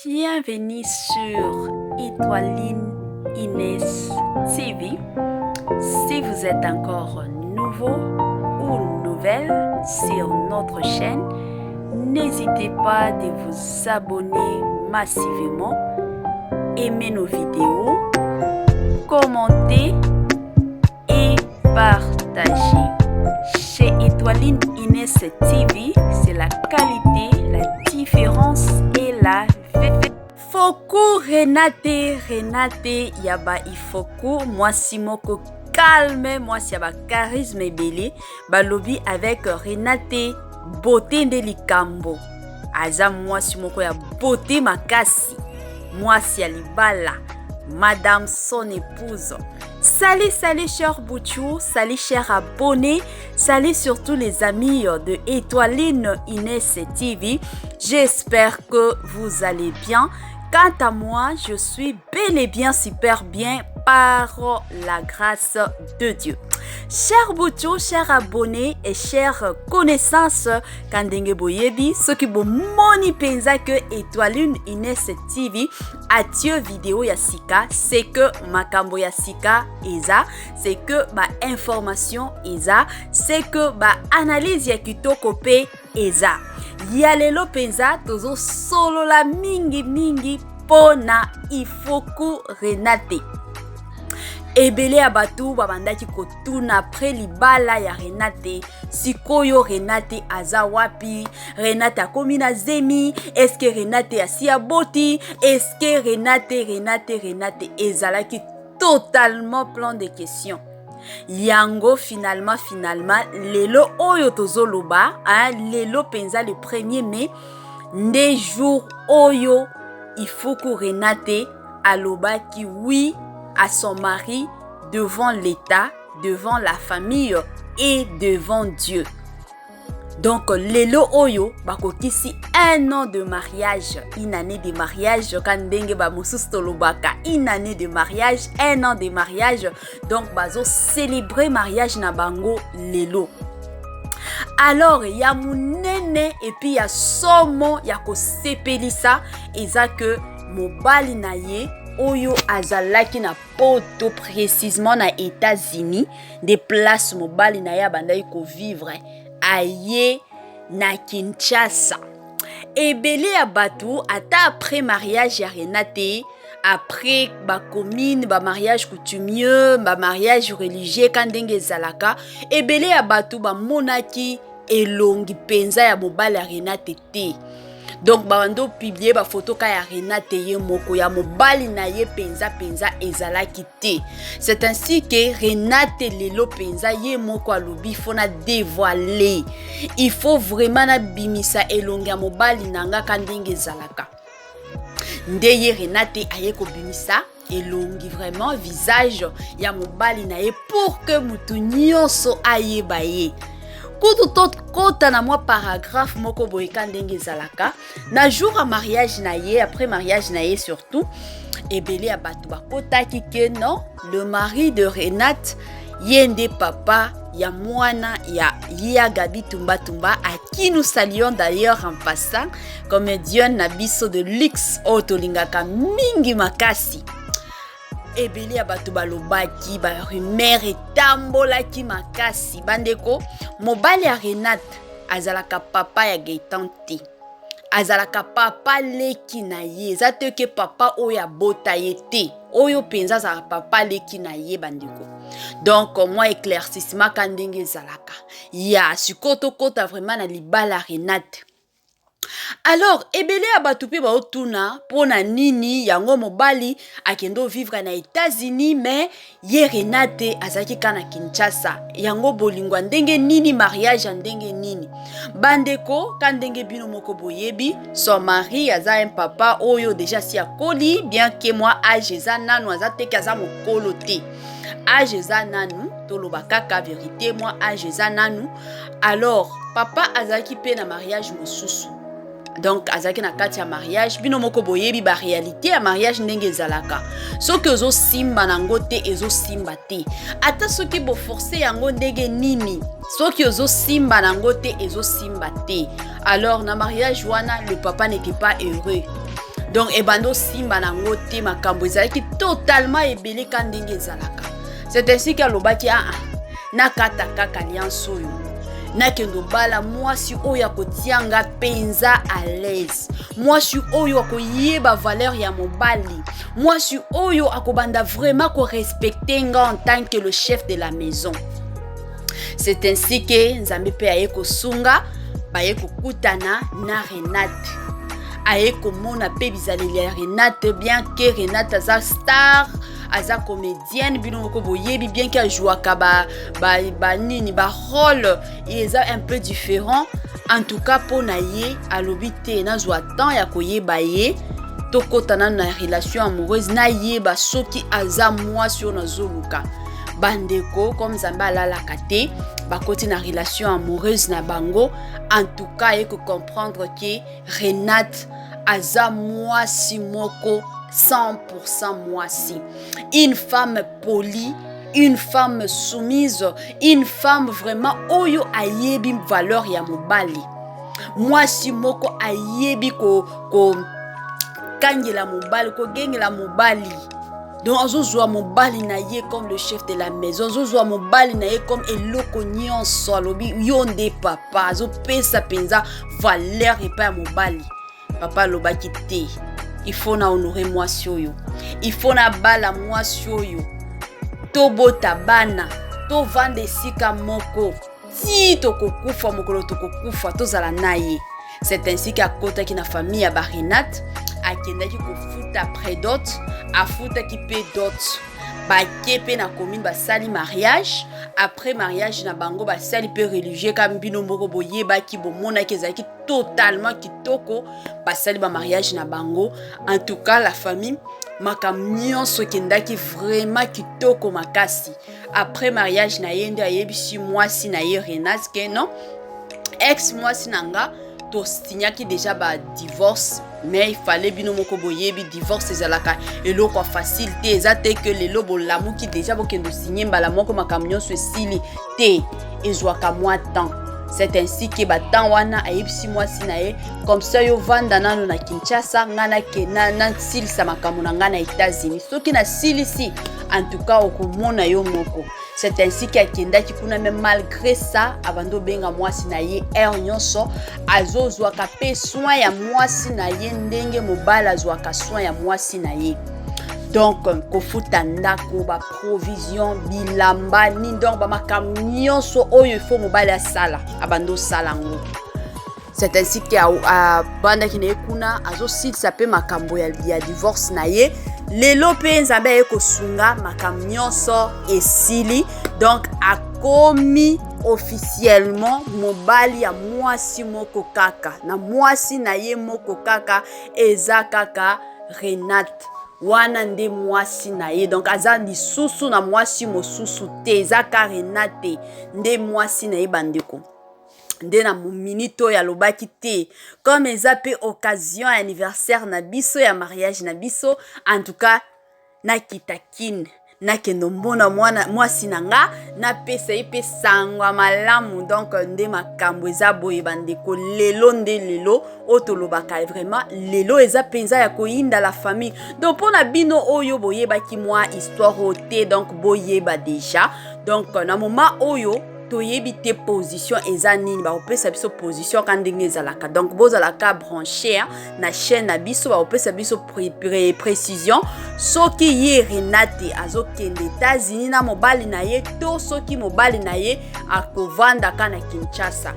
Bienvenue sur Étoiline Inès TV. Si vous êtes encore nouveau ou nouvelle sur notre chaîne, n'hésitez pas de vous abonner massivement, aimer nos vidéos, commenter et partager. Chez Étoiline Inès TV, c'est la qualité, la différence et la Foku Renate, Renate ya ba Ifoku, mwasi moko calme, mwasi ya ba charisme ebele, balobi avec Renate beauté nde likambo. Aza mwasi moko ya beauté makasi, mwasi ya libala, madame son épouse. Salut, salut cher Bouchou, salut cher abonné, salut surtout les amis de Étoiline Inès TV. J'espère que vous allez bien. Quant à moi, je suis bel et bien super bien par la grâce de Dieu. Cher Bouchou, cher abonné et chère connaissance, ka ndenge boyebi, soki bomoni penza que Étoiline Inès TV atie vidéo ya sika, c'est que makambo ya sika eza, c'est que ba information eza, c'est que ba analyse ya kitoko pe eza. Ya lelo penza tozosolola mingi mingi mpo na Ifoku Renate. Ebele ya bato babandaki kotuna après libala ya Renate, sikoyo Renate aza wapi? Renate akomi na zemi? Eske Renate asi aboti? Eske Renate, Renate, Renate ezalaki totalement plein de questions. Yango finalement lelo oyo tozoloba, hein, lelo penza le 1er mai nde jour oyo Ifoku Renate alobaki oui à son mari devant l'État, devant la famille et devant Dieu. Donc lelo oyo bakokisi un an de mariage, une année de mariage, ka ndenge ba mosusu tolobaka une année de mariage, un an de mariage. Donc bazo célébrer mariage na bango lelo. Alors ya munene et puis ya somo ya kosepelisa eza que mobali na ye oyo azalaki na poto, précisément na États-Unis, des places mobali na ye abandaki kovivre, aye na Kinshasa. Ebele ya bato ata après mariage ya Renate, après bacommune, bamariage coutumier, bamariage religieux, ka ndenge ezalaka, ebele ya bato bamonaki elongi mpenza ya mobali ya Renate te. Donc babando publier bafoto ka ya Renate ye moko, ya mobali na ye mpenza mpenza ezalaki te. C'est ainsi que Renate lelo mpenza ye moko alobi faut na dévoiler, il faut vraiment nabimisa elongi ya mobali na nga ka ndenge ezalaka. Nde ye Renate aye kobimisa elongi, vraiment visage ya mobali na ye, pour que mutu nyonso ayeba ye. Kutu tokota na mwa paragraphe moko boye, ka ndenge ezalaka na jour ya mariage na ye, après mariage na ye surtout, ebele ya bato bakotaki ke non, le mari de Renate ye nde papa ya mwana ya ya Gabi Tumba Tumba, à qui nous saluons d'ailleurs en passant, comédienne na biso de luxe oyo tolingaka mingi makasi. Ebele ya bato balobaki, barumeur etambolaki makasi. Bandeko, mobali ya Renate azalaka papa ya Gaetan te, azalaka papa leki na ye. Eza te ke papa oyo abota ye te, oyo mpenza azalaka papa leki na ye, bandeko. Donc mwa éclaircissement ka ndenge ezalaka ya sikoyo, tokɔta vraiment na libala Renate. Alors ebele ya bato mpe baotuna mpo na nini yango mobali akende ovivre na États-Unis, mais ye Renate azalaki kaka na Kinshasa. Yango bolingo ya ndenge nini, mariage ya ndenge nini? Bandeko, ka ndenge bino moko boyebi, son mari aza un papa oyo déjà si akoli, bien ke mwa age eza nanu, aza teke aza mokolo te, age eza nanu, toloba kaka vérité, mwa age eza nanu. Alors papa azalaki mpe na mariage mosusu, donc azalaki na kati ya mariage. Bino moko boyebi baréalité ya mariage ndenge ezalaka. Soki ozosimba nango te, ezosimba te. Ata soki boforce yango ndenge nini, soki ozosimba nango te, ezosimba te. Alors na mariage wana, le papa n'était pas heureux. Donc ebanda osimba nango te, makambo ezalaki totalement ebele ka ndenge ezalaka. C'est ainsi que alobaki: aa, nakata kaka alliance oyo, nakende obala mwasi oyo akotia nga mpenza à l'aise, mwasi oyo akoyeba valeur ya mobali, mwasi oyo akobanda vraiment korespecter nga en tant que le chef de la maison. C'est ainsi que Nzambe mpe aye kosunga, baye kokutana na Renate. Aye komona mpe bizaleli ya Renate, bien que Renate aza star, aza comédienne, bino moko boyebi bien que ajouaka banini, ba barôle eza un peu différent. En tout cas, mpo na ye, alobi te, nazwa temps ya koyeba ye, tokɔta nano na relation amoureuse, nayeba soki aza mwasi oyo nazoluka. Bandeko, comme Nzambe alalaka te, bakoti na relation amoureuse na bango. En tout cas, aye kocomprendre que Renate aza mwasi moko 100% mwasi, une femme polie, une femme soumise, une femme vraiment oyo ayebi valeur ya mobali, mwasi moko ayebi kokangela ko mobali, kogengela mobali. Donc azozwa mobali na ye comme le chef de la maison, azozwa mobali na ye comme eloko nyonso. Alobi: yo nde papa. Azopesa mpenza valeur epai ya mobali. Papa alobaki: te, il faut na honorer mwasi oyo, il faut nabala mwasi oyo, tobota bana, tovanda esika moko ti tokokufa. Mokolo tokokufa, tozala na ye. C'est ainsi que akotaki na famille ya baRenate, akendaki kofuta prédot, afutaki mpe dot, bake mpe na commune, basali mariage. Après mariage na bango, basali mpe religieux ka bino moko boyebaki, bomonaki, ezalaki totalement kitoko. Basali bamariage na bango. En tout cas, la famille, makambo nyonso ekendaki vraiment kitoko makasi. Après mariage na ye nde ayebisi mwasi na ye Renate que non, ex mwasi na nga, tosignaki déjà badivorce, mais il fallait, bino moko boyebi, divorce ezalaka eloko ya facile te. Eza te que lelo bolamuki déjà, bokende osigner mbala moko, makambo nyonso esili te. Ezwaka mwa temps. C'est ainsi que batemps wana, ayebisi mwasi na ye: comme ça yo vanda nano na Kinshasa, ngai nasilisa makambo na ngai na États-Unis. Soki nasilisi, en tout cas okomona yo moko. C'est ainsi que akendaki kuna, mais malgré ça abandi obenga mwasi na ye heure nyonso, azozwaka mpe soin ya mwasi na ye ndenge mobali azwaka soin ya mwasi na ye. Donc kofuta ndako, baprovision, bilamba, nini, donc bamakambo nyonso oyo ifo mobali asala, abandi osala yango. C'est ainsi que abandaki na ye kuna, azosilisa mpe makambo ya divorce na ye. Lelo mpe Nzambe aye kosunga, makambo nyonso esili. Donc akomi officiellement mobali ya mwasi moko kaka, na mwasi na ye moko kaka, eza kaka Renate wana nde mwasi na ye. Donc aza lisusu na mwasi mosusu te, eza ka Renate nde mwasi na ye. Bandeko, nde na minute oyo alobaki te, comme eza mpe occasion ya anniversaire na biso ya mariage na biso, en tout cas nakita Kine, nakende omona mwana mwasi na nga, napesa ye mpe sango ya malamu. Donc nde makambo eza boye, bandeko. Lelo nde lelo oyo tolobaka, vraiment lelo eza mpenza ya koyinda, la famille. Donc mpona bino oyo boyebaki mwa histoire oyo te, donc boyeba déjà. Donc na moment oyo, toyebi te position eza nini, bakopesa biso position ka ndenge ezalaka. Donc bozalaka branché na chaîne na biso, bakopesa biso précision soki ye Renate azokende États-Unis na mobali na ye, to soki mobali na ye akovandaka na Kinshasa.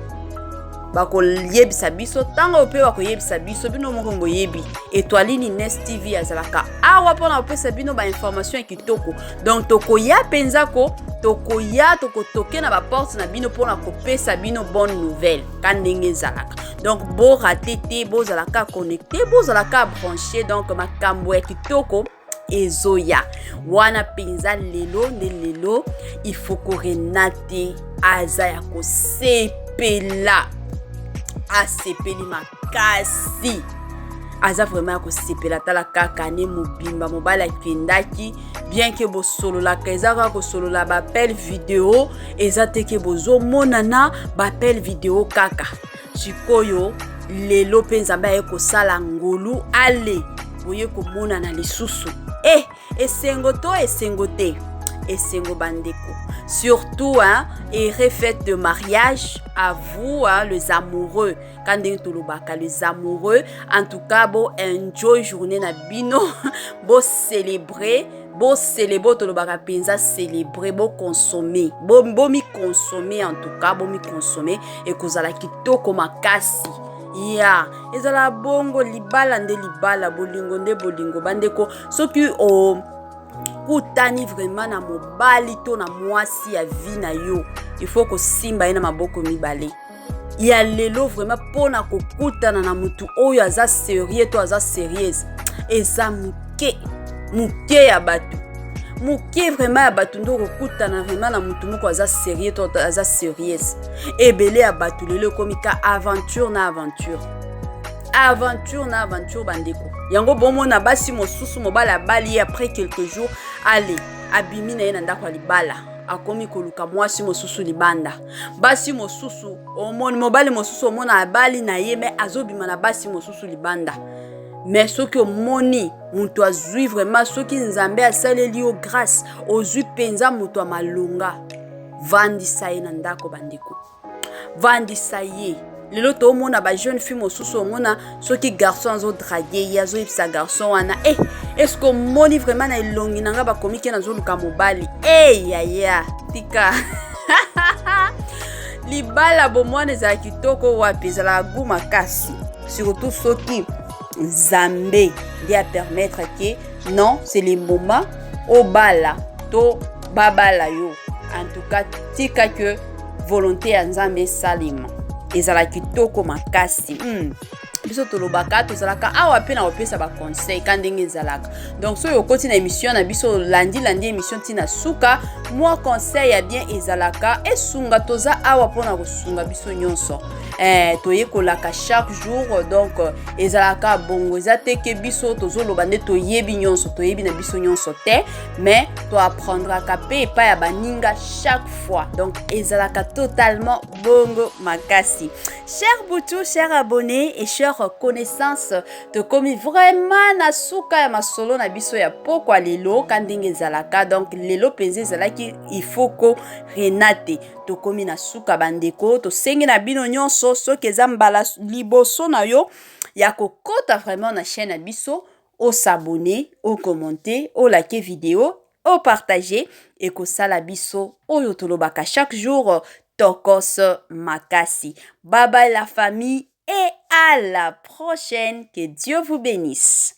Bakoyebisa biso ntango mpe bakoyebisa biso. Bino moko boyebi, Etoiline Ines TV azalaka awa mpona kopesa bino bainformation ya kitoko. Donc tokoya mpenza, ko tokoya, tokotoke na baporte na bino mpona kopesa bino bonne nouvelle ka ndenge ezalaka. Donc borater te, bozalaka connecté, bozalaka branché. Donc makambo ya kitoko ezoya wana mpenza. Lelo nde lelo, il faut que Renate aza ya kosepela, asepeli makasi, aza vraiment ya kosepela. Tala kaka ne mobimba mobali akendaki, bien que bosololaka, eza kaka kosolola baappel vidéo, eza te que bozomonana, baappel vidéo kaka. Sikoyo lelo mpe Nzambe aye kosala ngolu, ale. Boye komonana lisusu. Eh, esengo to esengo te? Esengo bandeko. Surtout, hein, et fête de mariage à vous, hein, les amoureux. Ka ndenge tolobaka, les amoureux, en tout cas, bo enjoy journée na bino, bo célébrer, bo célébrer, tolobaka mpenza célébrer, bo consommer, bo bomi consommer, en tout cas, bomi consommer, ekozala kitoko makasi. Ya ezala bongo, libala nde libala, bolingo nde bolingo. Bandeko, soki o kutani vraiment na mobali to na mwasi ya vie na yo, il faut kosimba ye na maboko mibale. Ya lelo vraiment, mpona kokutana na motu oyo aza sérieux to aza sérieuse, eza moke moke ya bato, moke vraiment ya bato nde okokutana vraiment na motu moko aza sérieux to aza sérieuse. Ebele ya bato lelo ekomi ka aventure na aventure, aventure na aventure. Bandeko, yango bomona basi mosusu, mobali abali ye, après quelques jours, ale abimi na ye na ndako ya libala, akomi koluka mwasi mosusu libanda. Basi mosusu, omoni mobali mosusu, omona abali na ye, mais azobima na basi mosusu libanda. Mais soki omoni moto azwi vraiment, soki Nzambe asaleli yo grâce, ozwi mpenza moto ya malonga, vandisa ye na ndako. Bandeko, vandisa ye. Lelo toomona bajeune fille mosusu, omona soki garçon azodraguer ye, azoyebisa garçon wana: "E, est-ce omoni vraiment na elongi na nga bakomi ke nazoluka mobali?" E yaya, tika libala. Bomwana ezala kitoko wapi, ezalaka gu makasi, surtout soki Nzambe nde apermettre ke non, c'est le moment obala to babala yo. En tout cas, tika ke volonté ya Nzambe esalema, ezala kitoko makasi. Biso tolobaka, tozalaka awa mpe na kopesa baconseil ka ndenge ezalaka. Donc soki okoti na émission na biso, olandi-landi émission ntina suka, mwa conseil ya bien ezalaka esunga. Toza awa mpona kosunga biso nyonso. Toyekolaka chaque jour, donc ezalaka bongo. Eza te ke biso tozoloba nde toyebi nyonso, toyebi na biso nyonso te, mais toapprendraka mpe epai ya baninga chaque fois. Donc ezalaka totalement bongo makasi. Cher butu, cher abonné et cher connaissance, tokomi vraiment na suka ya masolo na biso ya pokwa lelo, ka ndenge ezalaka. Donc lelo mpenza ezalaki Ifoko Renate. Tokomi na suka, bandeko. Tosengi na bino nyonso, soki eza mbala liboso na yo ya kokota vraiment na chaîne na biso, os'abonner, ocommenter, olike vidéo, opartager, ekosala biso oyo tolobaka chaque jour, tokos makasi. Bye bye la famille et à la prochaine, que Dieu vous bénisse.